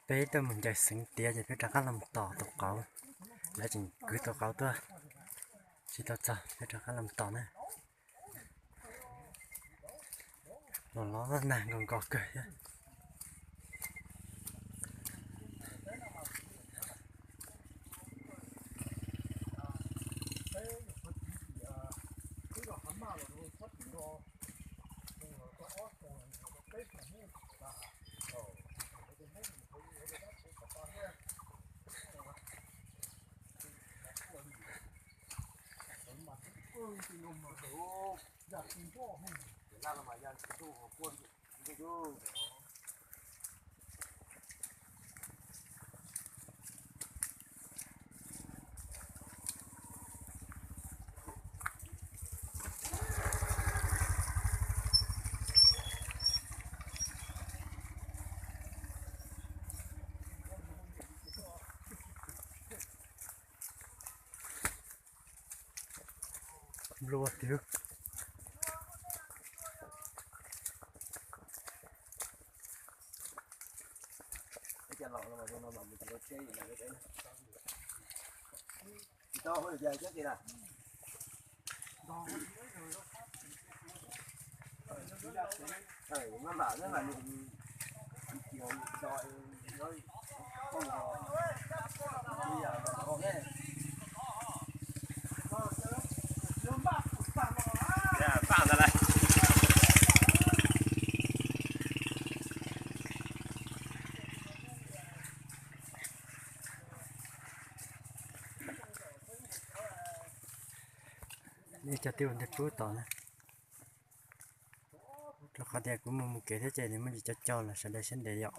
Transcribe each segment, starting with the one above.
Peb tuaj mus ncaws xeev tiav ces peb rov qab los mus tom tus qauv. Lawv tseem kwv tus qauv tuaj, tsis tau txog, peb rov qab los mus tom na. Los los nag nkaus nkaus kawg thiab. Nplua tiag. Nej cov twb ua nte pub tod na. Rau qhov tias kuv mus mus kev thiab ces nws muaj tsis co co los sawv daws siab ntev yom.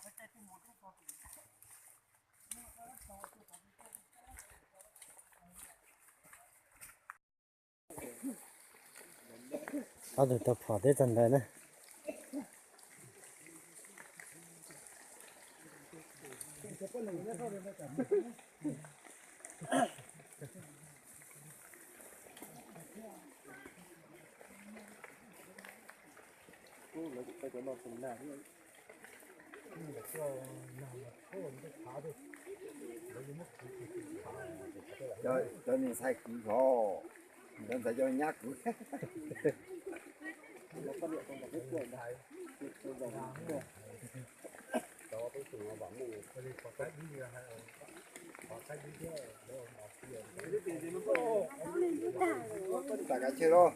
Ob tug tau phom teb txog ntawd na. Cov niag ntxhais kwv hov, cov ntxhais cov nyab kwv. Tam kav tsij lauj.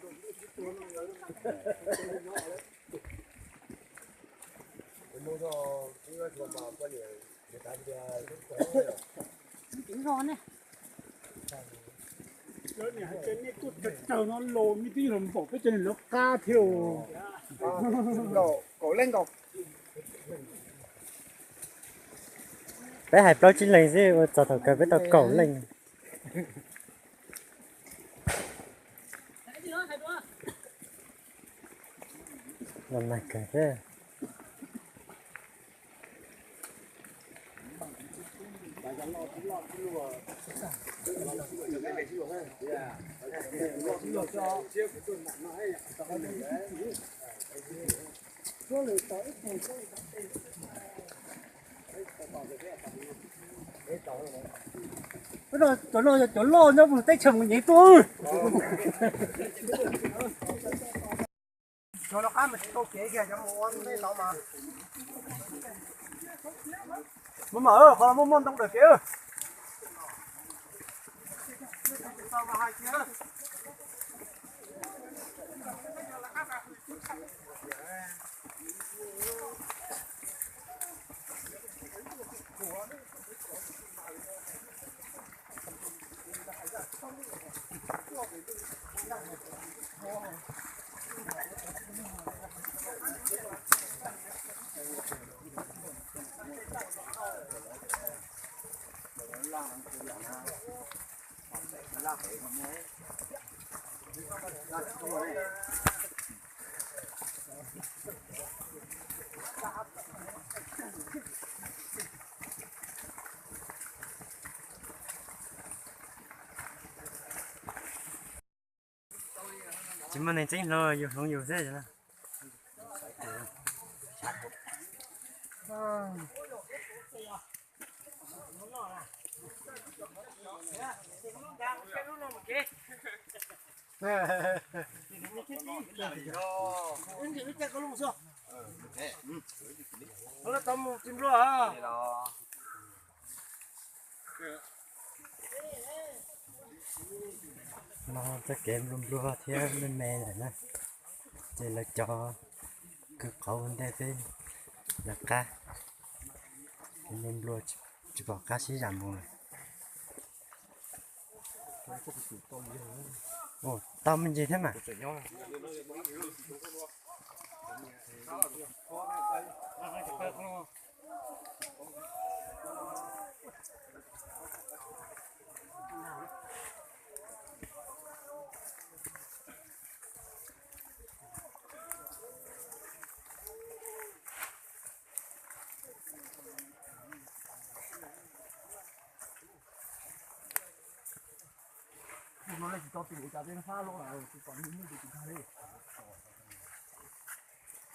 Nej tuaj tsawg tsawg no los nej twb yog los npaum peb cov niag lawv qab thiab. Kaum leej nkaus. Peb hais plaub tsib leeg xwb ua txog thaum kawg peb tau kaum leej. Los nag kawg thiab. Cov no yog cov loj nyob mus teb chaws mus nyev tuaj. Mus mas, qhov muaj muaj ntoo daws kev. Tsis muaj neeg txeeb hlo, yus hloov yus xwb. No txoj kev nplua nplua thiab me me lawm na, ces lawv cov kwv qauv ua ntej peb lawv qab, kev nplua nplua tsis pom qab sib zam mus lawm. Tau me ntsis thiab mas.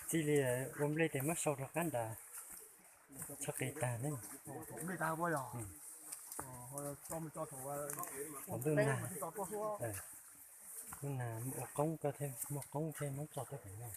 Txij li ua nplej tes muab sau rov qab nrad, txhob qis tag ne. Ntuj nag, ntuj nag ua qoob koj thiab, muaj qoob thiab muab tso tuaj pem no.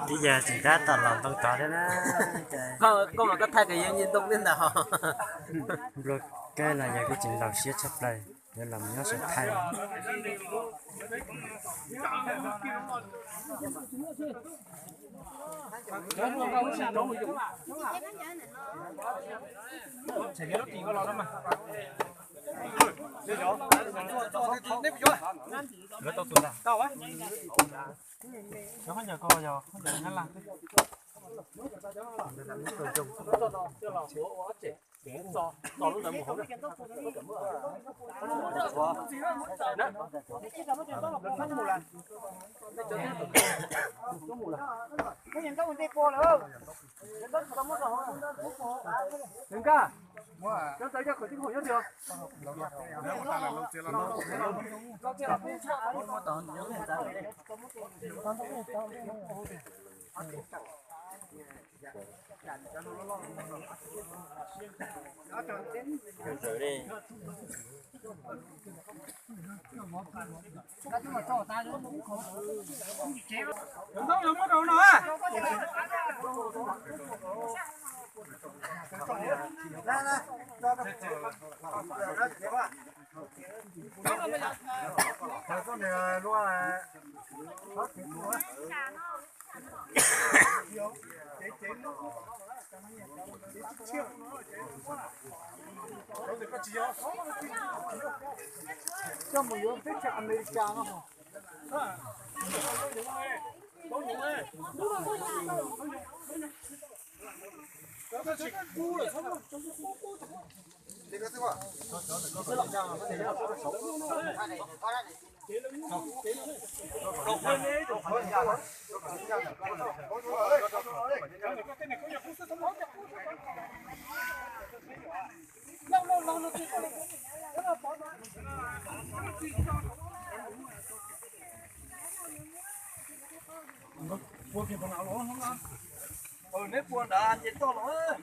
Twb yog tseem tab tom los ntoo tod thiab na. Koj mas koj thaij kom yog nce ntoo thiab ntag. Nplua kawg los yog kuj tseem laus siab tshaj plaws, yuav los mus nyob saum thaij. Coj mus yuav teb chaws Amelikas no. Neb puas nrad ces toj los.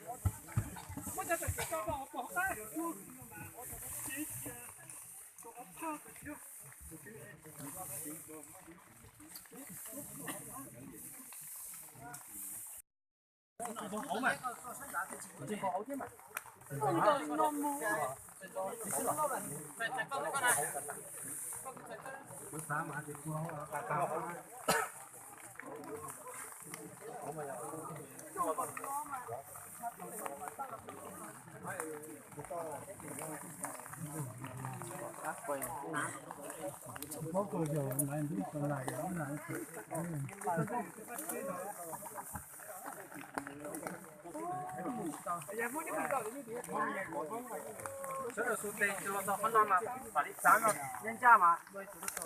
Sawv daws xu tes los txog qhov no mas pam li xav no, yeej ncaj mas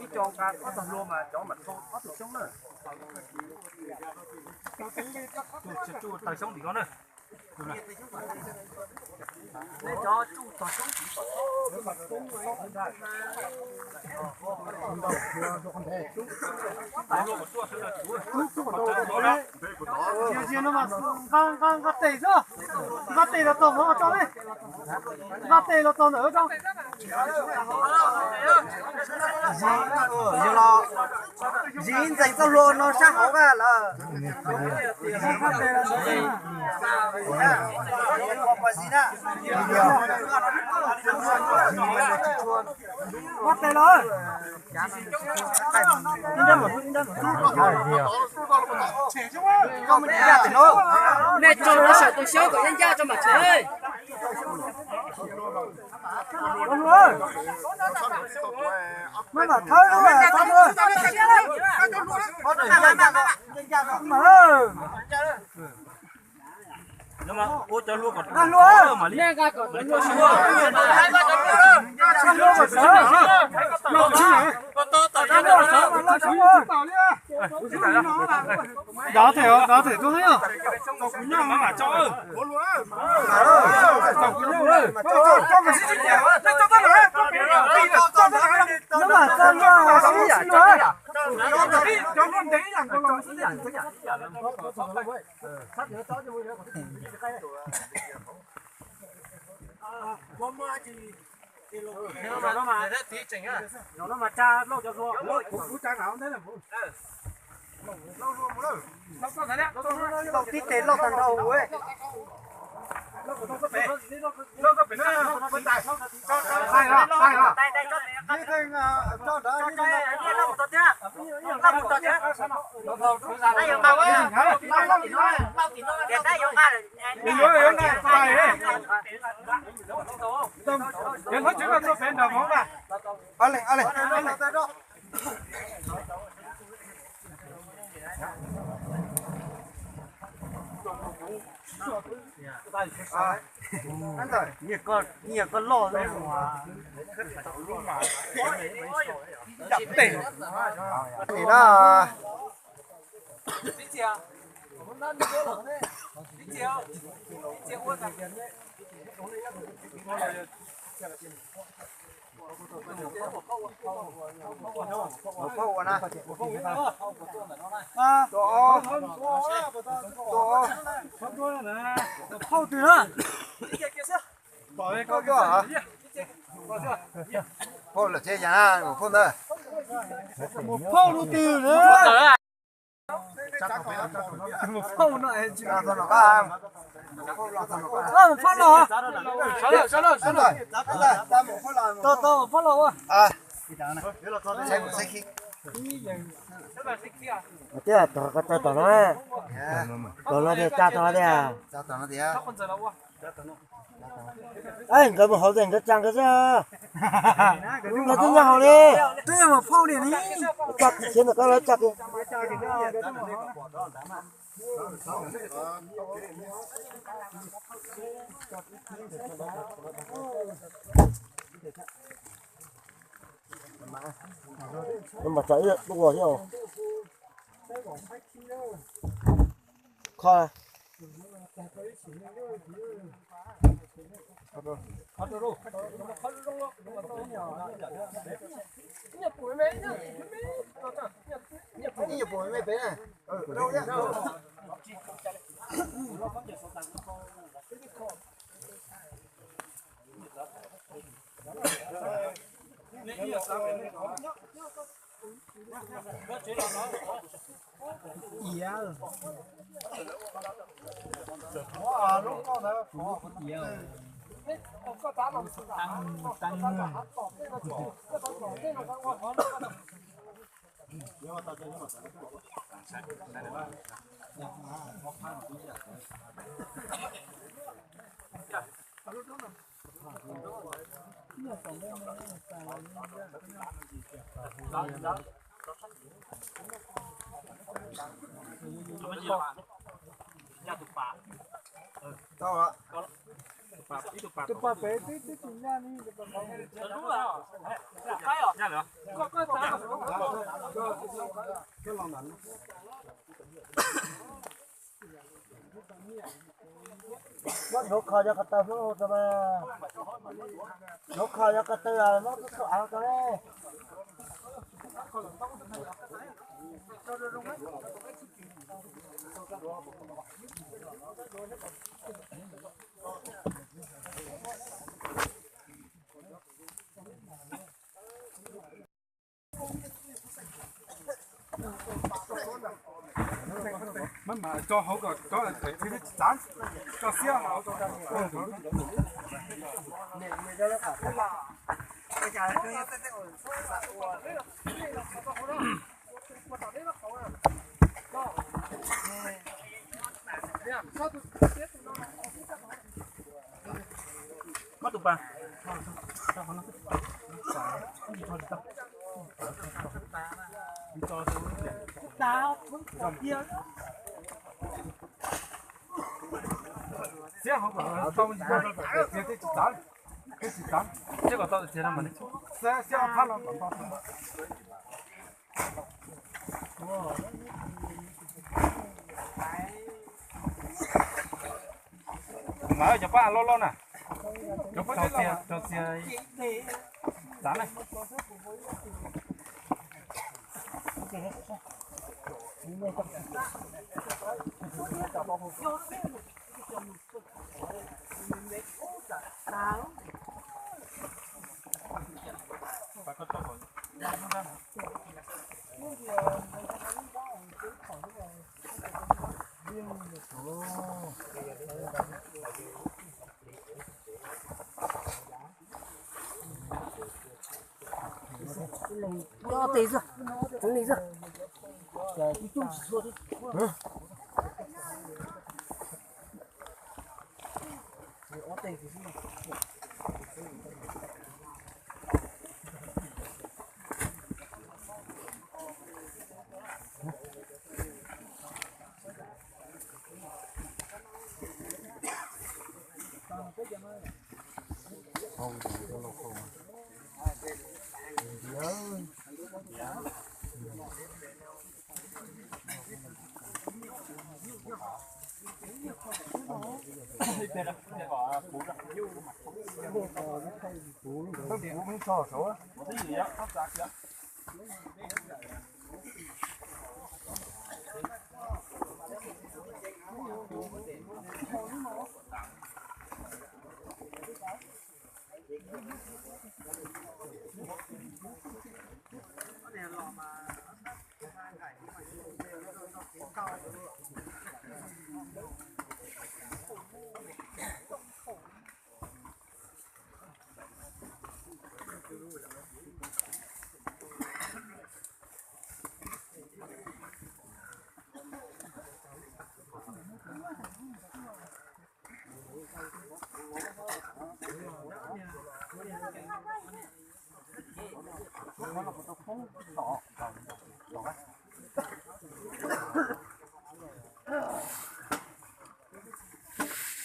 ib co nqa ob tog hlua mas cov mam tau ob tug xyoob na. Tsuj tawg xyoob tim ko na. Nej cov tsuj tog xyoob tim ko. Nqa tes xwb, nqa tes los txog ntawd tso, nqa tes los txog ntawd tso. Ziv ntxeev txoj hlua no sab hauv lawm. Nqa tes los. Nej tso los saum tus xyoob kom yeej ncaj tso mam tshem. Maj mam thawb lub, thawb lub. Dov them, dov them tuaj. Tau tib tes loj tag nrho. Nyiaj koj loj. Phauj twg na? Phauj lawm thiab, mus phauj ntawd. Mus phauj lub twg na? Mus phauj no es tsis, mus phauj los. Tau, tau, mus phauj los ua. Thiab tog koj txawj tom no, tom no tias tsa tog tias. Nkawd mus hauv tias nkawd tsa nkawd xwb. Nkawd twb nyob hauv li. Twb yog mus phauj li ni. Tsa kiag ntawm koj lawv tsa kiag. Mas tsa ib lub thiab. Kho. Tus pas pem twb twb tsis nyaj li. Muab hnyuv kho cov ko taw hlub rau mas. Hnyuv kho cov ko taw muab txhub av rau ne. Maj mam tso hauv kom cov txav, tso xiab hauv. Muab tus pas. Xiab hauv kom tau txiav, tsis txav, tsis txav. Xiab kom tau txiav no mas, xiab phab no kom tau. Mas cov pab loj loj na, cov pab txiav, cov txiav txav na. Ob teg xwb, cov li xwb.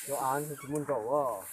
Cov av tsis muaj nraum.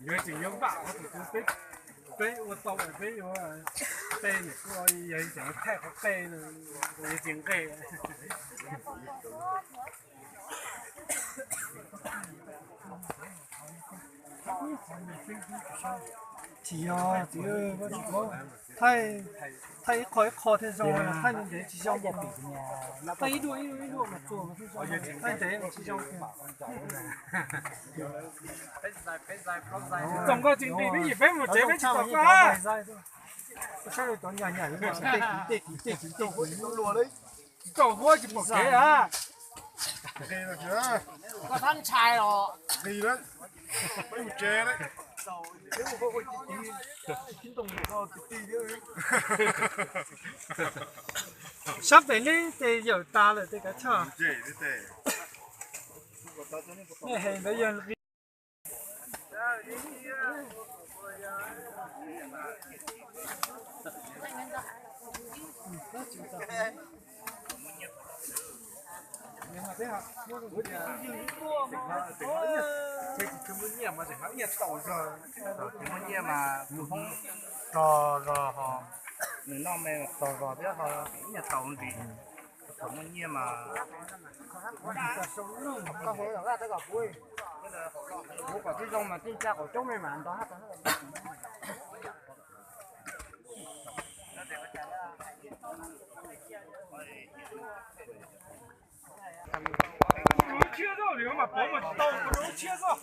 Yuav tseem yuav npaj tus tub peb, peb ua tau peb yuav tej niam kuj yog tseem thaij qhov tej no, yuav tsis nqe. Tsis yog, thaij, thaij ib qho ib qho thiaj zoo, thaij ntev ntev tsis zoo. Thaij ib duam ib duam ib duam mas tsuas mas thiaj zoo, thaij ntev mas tsis zoo. Txaus koj tsis nqis peb yim peb mus tsev peb tsis tos koj. Saib cov nyuam nyuam tej kiv tej kiv tej kiv tej kiv. Tsis tau huab tsis pom kev a. Koj thab ntshai os. Sab pem li ces yawm tas lawm tej kav choj. Nej hais ntawd yog Muaj nyiaj mas tus Hmoob tog zog ho, nws noj me tog zog thiab ho, nyiaj tau nqis. Thaum muaj nyiaj mas kuv kom tib zoo mas tij tsa kom coob me mas nto hab. Lub tshiab zoj, lwm mas pov mas tsis tau, lub tshiab zoj.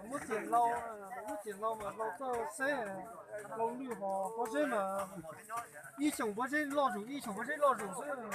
Muab txiam lau, muab txiam lau mas lau txoj seb, lau lwj hos pob zeb mas ib xyoos pob zeb loj zus, ib xyoos pob zeb loj zus xwb.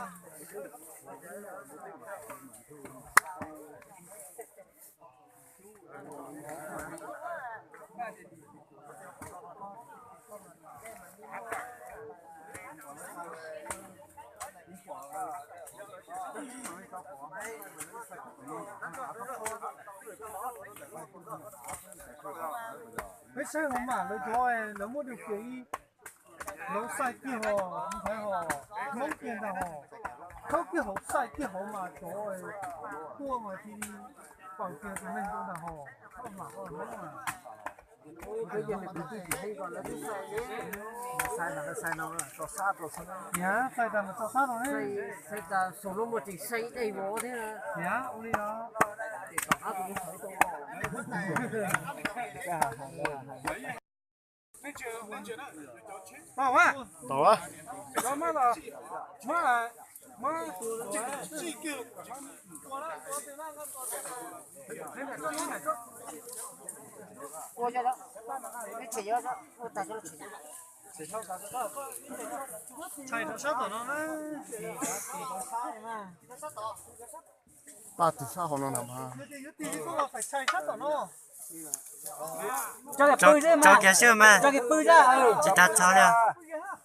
Peb saib hauv mam lawv cov lawv muab dua kiag ib, lawv xaij kiag hos, ntxhais hos, Hmoob kiag ntag hos, khawb kiag hauv xaij kiag hauv mas cov tuaj mas cia li paws kiag tus neeg tuaj ntag hos, mam Hmoob mas. Niam, xaij tas mas tso sab rau ne. Niam, ua li os. Tau a. Tshais rau sab tom no na. Paj tus sab hauv no na mas. Tso kiag seb mas. Tsis tas txog li.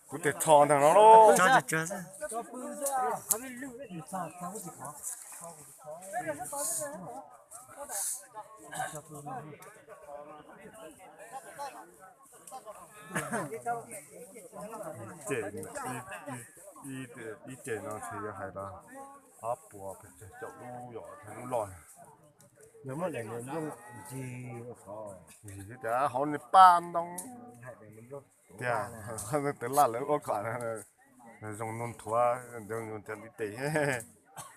Kuv tes txho ntag no lauj. Tso tsuag tsuag xwb. Ib ceg no ntshe yuav hais tias ob puas pes tsawg caum lub, yog lub loj. Yog muab daim nplooj ncig, ncig tias hauv nws paj ntoo tiag, tawv laj lawv ua kom zoo nug nthuav, zoo nug ntiav ntiv tes,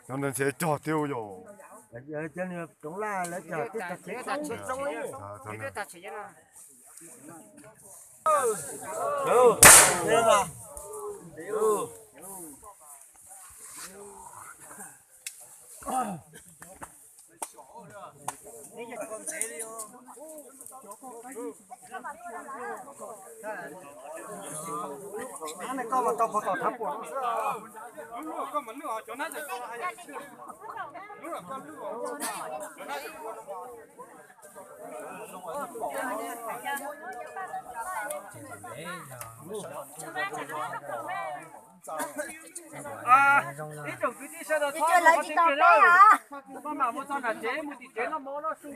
zoo nug ntiav cog thiab yom. Ib tsoom kwv tij sawv daws txhob ua qhov tseeb kiag na. Maj mam mus txog nram tsev mus tim tsev noj mov noj su.